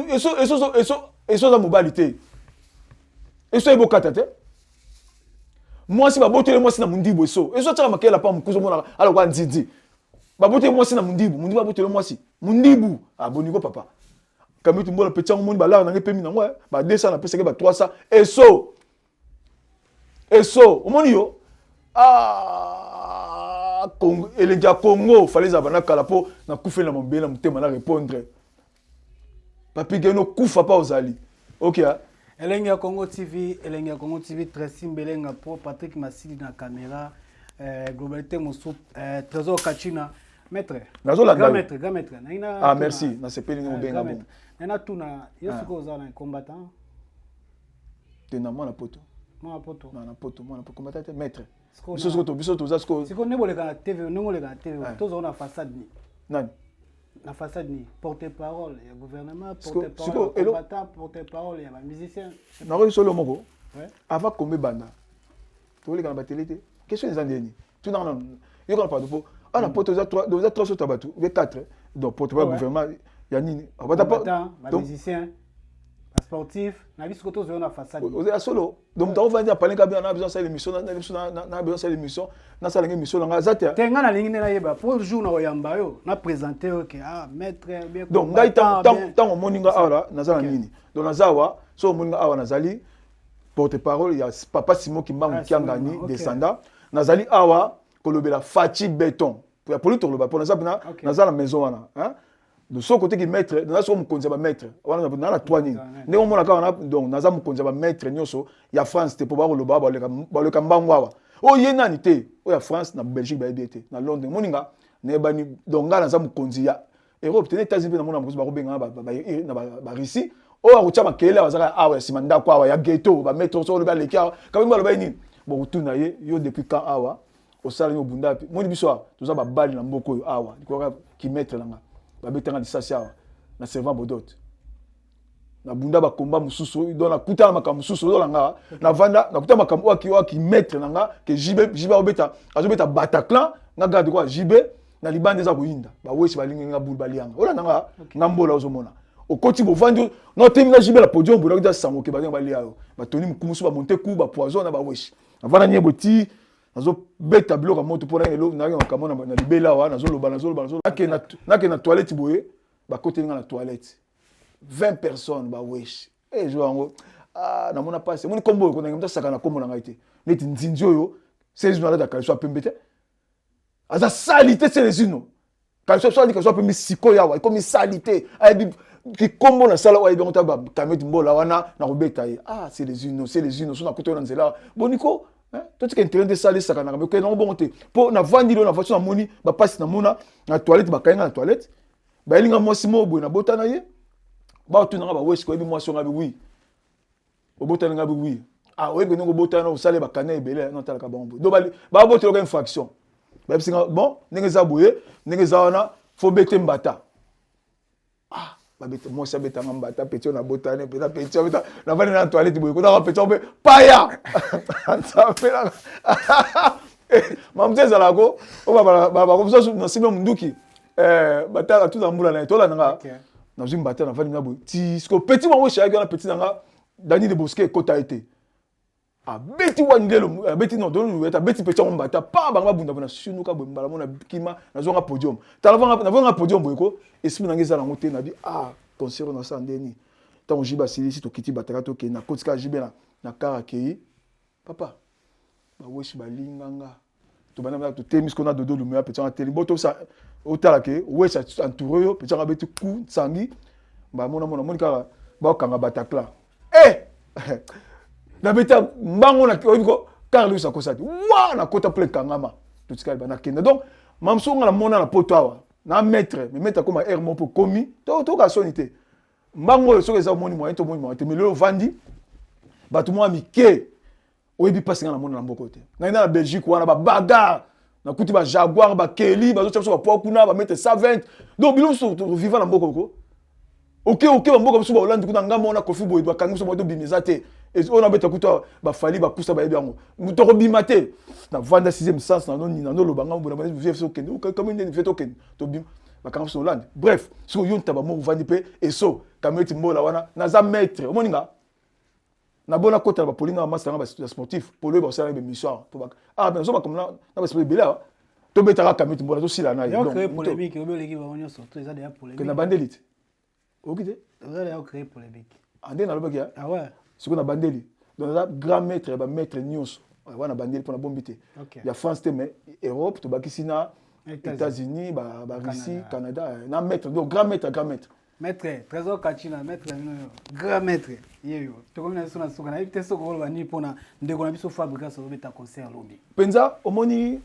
C: eso eso eso eso aza mobali te eso ebokata te mwasi baboteli mwasi na mondibu eso eso atiaka makela pa mokuzi omonaka alokwa nzinzi baboteli mwasi na mondibu mondibu aboteli mwasi mondibu aboniko papa kamiti mbola peti yango moni balare nanga epemi nango ba 200 napesaki ba 300 eso.
A: Eso omoni yo ah, Congo, elengi ya Congo fallait ezala banda kala mpo nakufeli na mabele na motema na répondre papi geno kufa pa ozali ok ah.
B: Elengi ya Congo TV, Elengi ya Congo TV, Tracy Mbelenga pro, Patrick Masili na caméra, Globalité Mossou, Trésor Kachina, maître.
A: Nazolanda
B: Grand maître, grand maître.
A: Naina Ah merci, nasepeli ndenge obenga
B: bon. Naina tuna, yo ah. sikoyo oza na combattant.
A: Te na mwana poto.
B: Mwana poto.
A: Na poto, mwana poto combattant te maître. Biso sikoyo biso toza sikoyo.
B: Sikoyo ndenge boleka na TV, ndenge oleka na TV, ah. toza na façade ni.
A: Nani?
B: Na façade ni porte-parole ya gouvernement, porte-parole ya combattant, porte-parole ya ba musicien.
A: Nakoki solo moko. Avant kombe banda. Toleka na ba télé te. Question eza ndeni. Tuna na yo kana pardon po ana poto eza 3 eza 3 sortes ya bato ou 4 donc porte-parole gouvernement ya nini
B: abata ba musicien ba sportif na biso ko tozo na façade
A: oza ya solo donc moto akovandi na palenka bino na besoin asala émission na biso na besoin asala émission nasala nge émission na ngai aza te
B: te ngai nalingi nde nayeba po jour na koyamba yo na présente yo ke ah maître bien
A: donc ngai ntango omoni nga awa naza na nini donc naza awa so omoni nga awa nazali porte parole ya papa Simon Kimbangu ah, Kiangani okay. descendant nazali awa kolobela Fatshi Beton ya poli tokoloba mpo naza na naza na maison wana hein de so côté ki maître naza soko mokonzi ya ba maître wana na na trois nini ndenge omona kaka wana donc naza mokonzi ya ba maître nyonso ya France te mpo bakoloba baleka baleka mbangu awa oyo ye nani te oyo ya France na Belgique bayebi ye te na Londres moninga nayebani donc ngai naza mokonzi ya Europe te na États-Unis mpe namona mosusu bakobenga na ba Russie oyo akotya makelele awa azaka awa ya nsima ndako awa ya ghetto ba maître soki olobi aleki awa kabimbi alobaki nini bokotuna ye yo depuis quand awa osala nini obunda wapi moni biso awa toza babali na mboka oyo awa likolaka kimaître na nga babetanga lisasi awa na servant bodote nabunda bakomba mosusu donc nakutana makambo mosusu ozola nga navanda nakuta makambo oyo aki maître na nga ke jb jb azobeta azobeta bataclan nga garde kwa jb na libanda eza koyinda bawesi balingi nga bulu balianga olanda nga nga mbola ozomona okoti bovandi na otemi na jb na podium boye nakuta sango ke balinga balia yo batoni mokumusu bamonte ku bapoison na bawesi navanda nye boti nazobeta biloko ya moto mpo nayaki makambo na libela awa nazoloba nazoloba nakende na toilette boye bakoteli nga na toilette 20 personnes ba wesh eh jour yango ah namona pasi emoni kombo oyo konangi moto asaka na kombo na ngai te neti nzinzi oyo selezino alata kaliso ya pembe te aza sali te selezino kaliso so alati kaliso ya pembe sikoyo awa ekomi sali te ayebi kikombo na sala oyo ayebi yango ta bakameti mbola wana nakobeta ye ah selezino selezino so nakuta yo na nzela boniko totika interet nde sala esakanaka me okende yango bongo te mpo navandi lelo navandi so namoni bapasi namona na toilette bakangi nga na toilette bayeli nga mwasi moko boye nabota na ye batuna nga bawesi koyebi mwasi nga bi wi obotani nga bi wi ah oyebi ndenge obotana osala bakana ebele natalaka bango boye donc babotelaka infraction bayebisi nga bon ndenge eza boye ndenge eza wana fo bete mbata ah babeta mwasi abetanga mbata petit oyo nabotani mpenza petit abeta navandi na toilette boye kotaka petit mpe paya nzambe nanga mamutu ezalaka ko oyo bakobiso nasimbi munduki eh, batala tuta mbula na ye tolanda nga nazwi mbata navandi na boye ti siko petit mwango eshayaki wana petit na nga dani de bosque ekota ye te abeti wani lelo abeti non doni luweta abeti petit yango mbata pa bango babunda bona sunuka boye mbala mona kima nazwanga podium tala navanga podium boye ko esprit na ngai eza nango te nabi ah concert oyo nasala ndeni ntango jibe asilisi tokiti bataka tokende nakoti kaka jibe na kar akei papa baweshi balinga nga tobanda banda totemi sikoyo na dodo lumea petit yango ateli bo tosa otala ke weshi entouré yo petit yango abeti ku nsangi bamona mona moni kaka bakanga bataclan eh nabeta mbango na oyebi ko carlos akosaki wa nakota plein kangama totikali banakenda donc mamso nga namona na poto awa na maître mais maître akoma aire moko mpo komi toka soni te mbango oyo soki eza omoni moyen to omoni moyen te mais lelo ovandi bato mwa mike oyebi mpasi nga namona na mboka oyo te ngai na belgique wana babagar nakuti bajaguar bakeli bazotya biso bapoa kuna bametre 120 donc bilo biso toviva na mboka oko oke oke bamboka biso baholande kuna ngambo wana kofi boye bakangi biso bato bima eza te oyo nabeta kuta bafali bakusa bayebi yango tokobima te navanda sixième sens nanoloba ngambo boye okende kami ndeni vie tokende tobima bakanga biso hollande bref soki yo ntaba moko ovandi mpe eso kameti mbola wana naza maître omoni nga nabona kota na bapoli na bamasta nga ya sportif polo oyo bakosala na bemission awa po ah mais nazo makambo na basportif ebele awa tobetaka kameti mbola tosila na ye na bandeli te oyoki te ande nalobaki sikoyo na bandeli donc naza grand maître ya bamaître nyonso. Wana bandeli mpona bombi te. Ya France te, mais Europe tobakisi na États-Unis, ba Russie, Canada, na maître, donc grand maître, grand maître.
B: Maître Trésor Kachina, maître na bino, grand maître ye yo. Tokomi na biso na suka. Nayebi te soki okoloba nini mpona ndeko na biso Fabrigas ozobeta concert lobi.
A: Mpenza omoni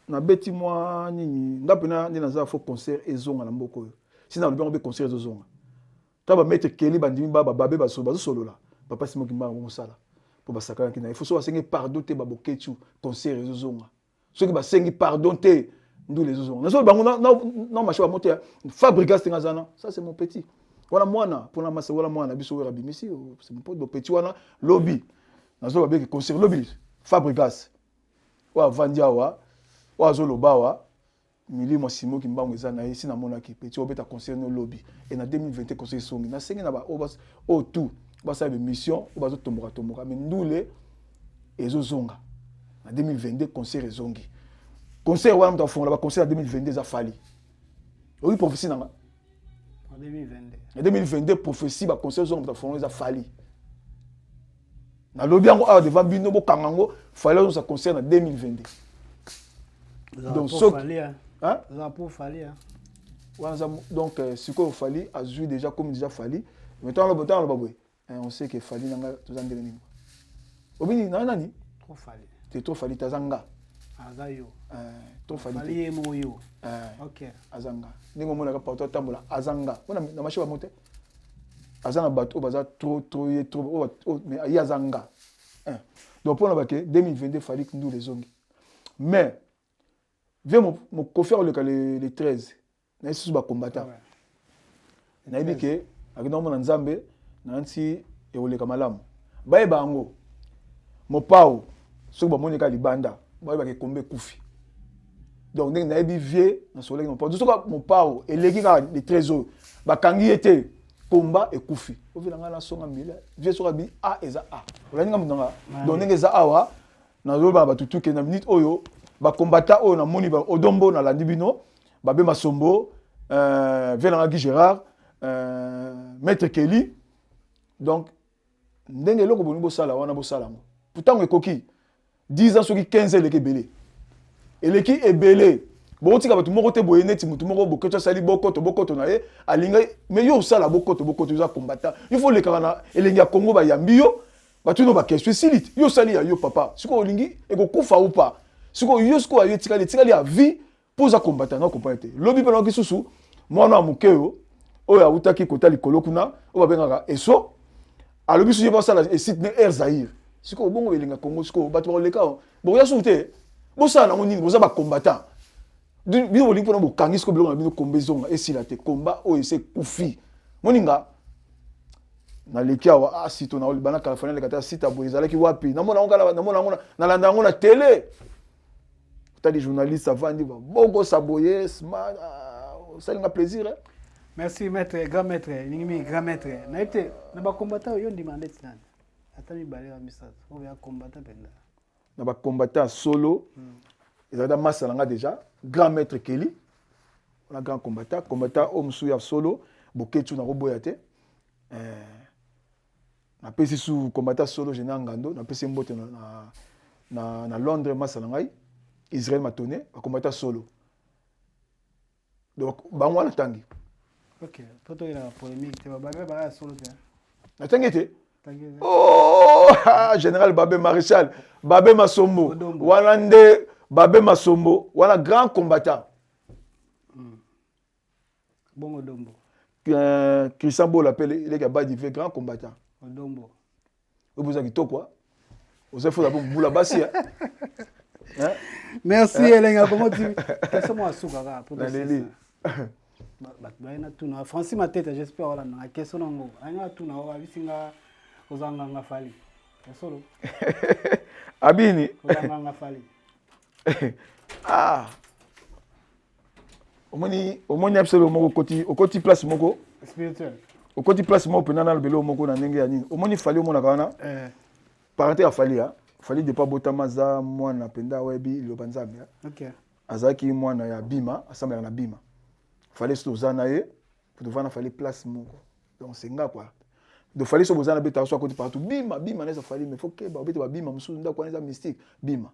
A: nabeti mwa nini, nga mpena nde naza fo concert ezonga na mboka oyo. Si nalobi yango mpe, concert ezozonga. Ta bamaître Keli bandimi ba bababe bazosolola, papa Simon Kimbangu mosala mpo basakanaki na ye. Fo so basengi pardon te, baboketsu, concert ezozonga. Soki basengi pardon te, ndula ezozonga. Nazoloba bango na marché bango te. Fabrigas te, aza na, ça c'est mon petit wana, mwana mpona masa wana, mwana na biso oyo abimisi, c'est mon pote petit wana. Lobi nazoloba beke concert lobi, Fabrigas oyo avandi awa, oyo azoloba awa, milimo Simon Kimbangu eza na ye. Si namonaki petit obeta concert no lobi e na 2021, concert esongi. Nasengi na baoyo tout basala baémission oyo bazotomboka tomboka, mais ndule ezozonga na 2022. Concert ezongi, concert wana moto afongola baconcert ya 2022 eza Fally. Oyi prophétie nanga na 2022, prophétie, baconcert ezonga, moto afongola eza Fally. Nalobi yango awa devant bino, bokanga yango. Fally azongisa concert na 2022.
B: Donc soki
A: wana, donc sikoyo Fally azwi déjà, comme déjà Fally, mais ntango aloba boye, on sait que Fally nanga toza ndenge nini. Obini na nani te, trop Fally te, aza nga.
B: Aza yo.
A: Trop Fally.
B: Ye moko yo.
A: Aza nga. Ndenge omonaka partout atambola, aza nga mpona na marché bamo te. Aza na bato oyo baza trop trop ye trop, mais ye aza nga. Donc mpona bake 2022, Fally, ndula ezongi. Mais vie mokofi akoleka le 13 na ye susu bakombata. Nayebi ke akenda komona Nzambe na nti ekoleka malamu. Bayeba yango, mopao soki bamoni kaka libanda, bayebaka ekombe ekufi. Donc ndenge nayebi vie, nasololaki mopao, soki mopao eleki kaka le 13 oyo bakangi ye te, komba ekufi. Ovela ngai nasonga mbila vie, soki abi a eza a, olandi nga moto nanga. Donc ndenge eza awa, nazoloba bato tuke na minute oyo, bakombata oyo namoni odombo, nalandi bino, babe Masombo, vie nanga Guy Gérard, maître Kelly. Donc ndenge eloko boni bosala wana, bosala yango ntango ekoki. 10 ans, soki 15, eleki ebele, eleki ebele. Bokotika bato moko te boye neti motu moko boketo asali bokoto bokoto na ye alingai. Mais yo osala bokoto bokoto, oza combattant, il faut olekaka na Elengi ya Kongo, bayambi yo, batuni baquestion, esili te. Yo osali ya yo papa, sikoyo olingi ekokufa ou pas? Sikoyo yo, sikoyo yo etikali, etikali ya vie mpo oza combattant. Na comprendre te. Lobi mpe nayoki susu mwana ya moke oyo, oyo awutaki kota likolo kuna, oyo babengaka Eso, alobi susu ye basala esite ne Air Zaire. Sikoyo bongo Elenga Congo, sikoyo bato bakoleka, bokoya susu te. Bosala nango nini? Boza bacombattant, bino bolingi mpona bokangi sikoyo biloko na bino. Komba ezonga, esila te. Komba oyo ese ekufi. Moninga naleki awa, ah, sito na bana Californie, aleka te sita boye ezalaki wapi? Namona yango, namona yango, nalanda yango na télé. Tali journaliste avandi bogosa boye, smart, osalinga plaisir, eh?
B: Merci maître, grand maître ningi mingi, grand maître. Nayebi te na bacombattant oyo ndima ndeti nani, ata mibale wa misato oyo ya combattant mpenza.
A: Na bacombattant solo, ezalaki masa na nga déjà, grand maître Kelly wana, grand combattant. Combattant oyo mosusu ya solo, Boketsu, nakoboya te. Napesi su combattant solo, général Ngando, napesi mbote na Londres, masa na ngai Israel Matone, bacombattant solo. Donc bango wana tangi.
B: Ok, po toyelaka polémique te, bababe baya solo te.
A: Natangi te. Oh, général Babe, maréchal Babe Masombo wana nde, Babe Masombo wana grand combattant.
B: Bongo Dombo?
A: Christian Bola mpe eleki ya badive, grand combattant.
B: Dombo.
A: Oyo boza kitoko, oza foza mpo mbula basi.
B: Merci Elengi ya Congo TV. Question moko asuka kaka po
A: naleli.
B: Bato baye na tuna Francis Mateta, j'espère olanda question nango. Ayenga tuna oyo abisinga: oza nganga Fally ya solo?
A: Abini.
B: Oza nganga Fally?
A: Ah, omoni, omoni biso moko, okoti, okoti place moko
B: spirituel.
A: Okoti place moko mpena na lobelo moko na ndenge ya nini. Omoni Fally, omonaka wana parenté ya Fally. Ya Fally, depuis abotama, aza mwana mpenza oyebi liloba Nzambe. Azalaki mwana ya Bima, asambelaka na Bima. Fally, soki toza na ye, tovanda Fally place moko, donc c'est nga quoi. Donc Fally so boza na beta so akoti partout bima bima neza Fally mais faut keba obete ba bima mususu ndako wana eza mystique bima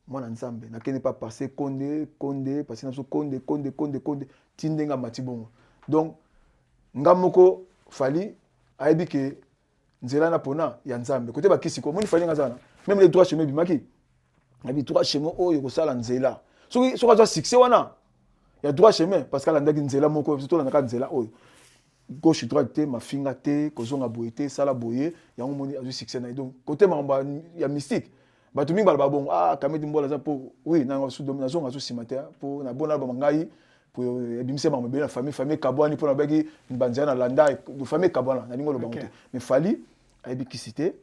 A: mwana nzambe nakende pa passe konde konde passe na biso konde konde konde konde ti ndenge amati bongo. Donc nga moko Fally ayebi ke nzela na pona ya nzambe kote bakisi ko omoni Fally nga aza wana même les droits chemin ebimaki nabi droit chemin oyo ekosala nzela soki soki azwa succès wana ya droit chemin parce que alandaki nzela moko biso tolandaka nzela oyo gauche droite te mafinga te kozonga boye te sala boye yango moni azwi succès na ye. Donc kote makambo ya mystique bato mingi baloba bongo ah Kamedi Mbola aza po oui nazonga azo nsima te po na bona album ngai po ebimisi makambo ebele na famille famille ekabwani mpo nabaki banzela na landa famille ekabwana nalingi oloba ngo te. Mais Fally ayebi kisi te.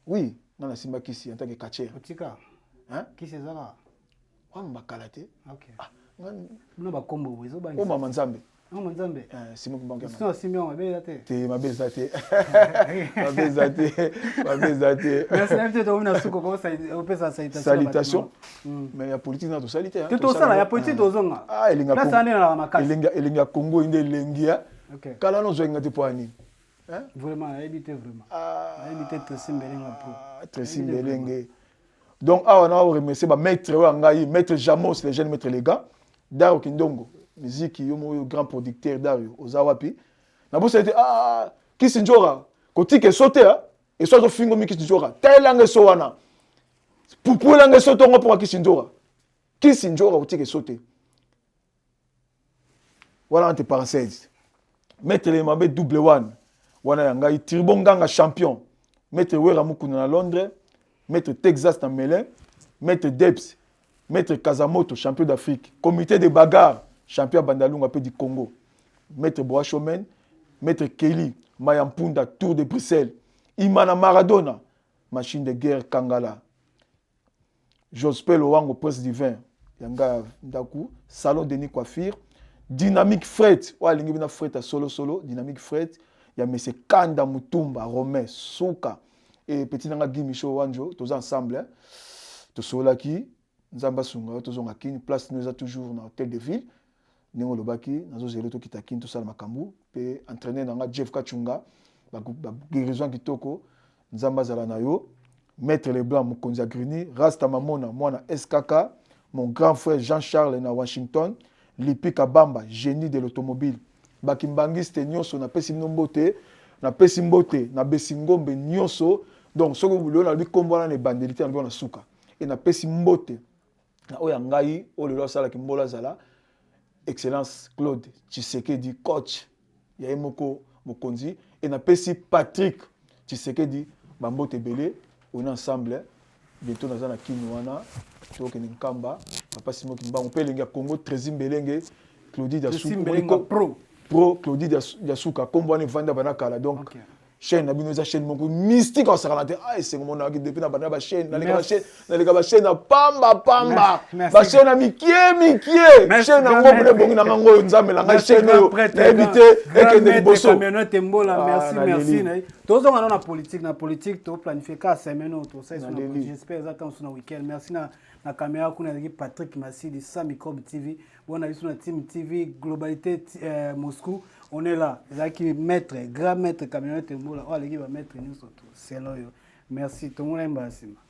A: Oui, nga nasimba kisi en tant que catcheur.
B: Otika
A: hein?
B: Kisi ezaka
A: wana bakala te.
B: Ah, bino bakombo boye ezobangisa.
A: O mama Nzambe.
B: Mama Nzambe.
A: Eh, Simon Kimbangu.
B: Sinon asimbi yango mabe eza te.
A: Te mabe eza te. Mabe eza te. Mabe eza te.
B: Merci na biso tokomi na suka ko opesa salutation.
A: Salutation. Mais ya politique na tosali te.
B: Te tosala ya politique tozonga.
A: Ah elinga.
B: Place wana na makasi.
A: Elinga elinga Congo inde elengi ya. Kala no zoinga te po ani.
B: Hein? Vraiment, nayebi te vraiment. Ah, nayebi te Tracy Mbelenga pro.
A: Tracy Mbelenge. Donc awa na remercier ba maître oyo ngai, maître Jamos, les jeunes maîtres les gars. Dario Kindongo, musique yo mo grand producteur Dario, oza wapi? Na bosa ete ah Kisi Njora, kotika eso te hein. Eso azo fingo mi Kisi Njora. Taelanga eso wana. Pupu elanga eso tongo pour Kisi Njora. Kisi Njora kotika eso te. Wana entre parenthèses. Maître Lemambe double one. Wana ya ngai Turbo Nganga champion. Maître Wera Mukuna na Londres, Maître Texas na Melun, Maître Debs, Maître Kazamoto champion d'Afrique, comité de bagarre champion ya Bandalunga pe du Congo. Maître Boa Shomen, Maître Kelly Mayampunda Tour de Bruxelles, Imana Maradona, machine de guerre Kangala. Jospin Lowango Prince Divin ya nga ndaku salon Denis Coiffure Dynamique Fret oyo alingi bina fret ya solo solo Dynamique Fret ya Monsieur Kanda Mutumba Romain Suka et petit nanga Guy Michaud Wanjo toza ensemble hein. Tosololaki Nzambe asunga yo tozonga Kin place nous eza toujours na hôtel de ville ndenge olobaki nazozela tokita Kin tosala makambo pe entraîneur na nga Jeff Kachunga ba guérison kitoko Nzambe azala na yo. Maître Leblanc mokonzi ya Grigny, Rasta Mamona mwana SKK, mon grand frère Jean-Charles na Washington, Lipi Kabamba génie de l'automobile. Ba kimbanguiste nyonso napesi bino mbote, napesi mbote na Besingombe nyonso. Donc soki lelo nalobi kombo wana na ebandeli te, nalobi na suka. Et napesi mbote na oyo ya ngai oyo lelo asalaki mbola azala Excellence Claude Tshisekedi coach ya ye moko mokonzi. Et napesi Patrick Tshisekedi bambote ebele, on est ensemble bientôt naza na Kin wana tokende Nkamba papa Simon Kimbangu pe elengi ya Congo Tracy Mbelenge Claudie
B: Tracy Mbelenge pro
A: pro Claudie Diasuka kombo wana evanda bana kala donc okay. Chaîne na bino eza chaîne moko mystique osakana te ah esengo monaki depuis na banda ba chaîne naleka ba chaîne naleka ba chaîne na pamba pamba ba chaîne na mikie mikie chaîne na ngo mpe bongi na ngango oyo nzambe na ngai chaîne oyo nayebi te ekende liboso
B: camionnette mbola merci merci na tozonga na politique na politique to planifier ka semaine oyo tosali na politique j'espère eza ntango na week-end merci na na caméra kuna ezalaki Patrick Masidi Sami Kob TV bona biso na Team TV globalité Moscou on est là ezalaki maître grand maître camionnette mbola oyo aleki ba maître nyonso to selo oyo merci tomona ye mbala nsima.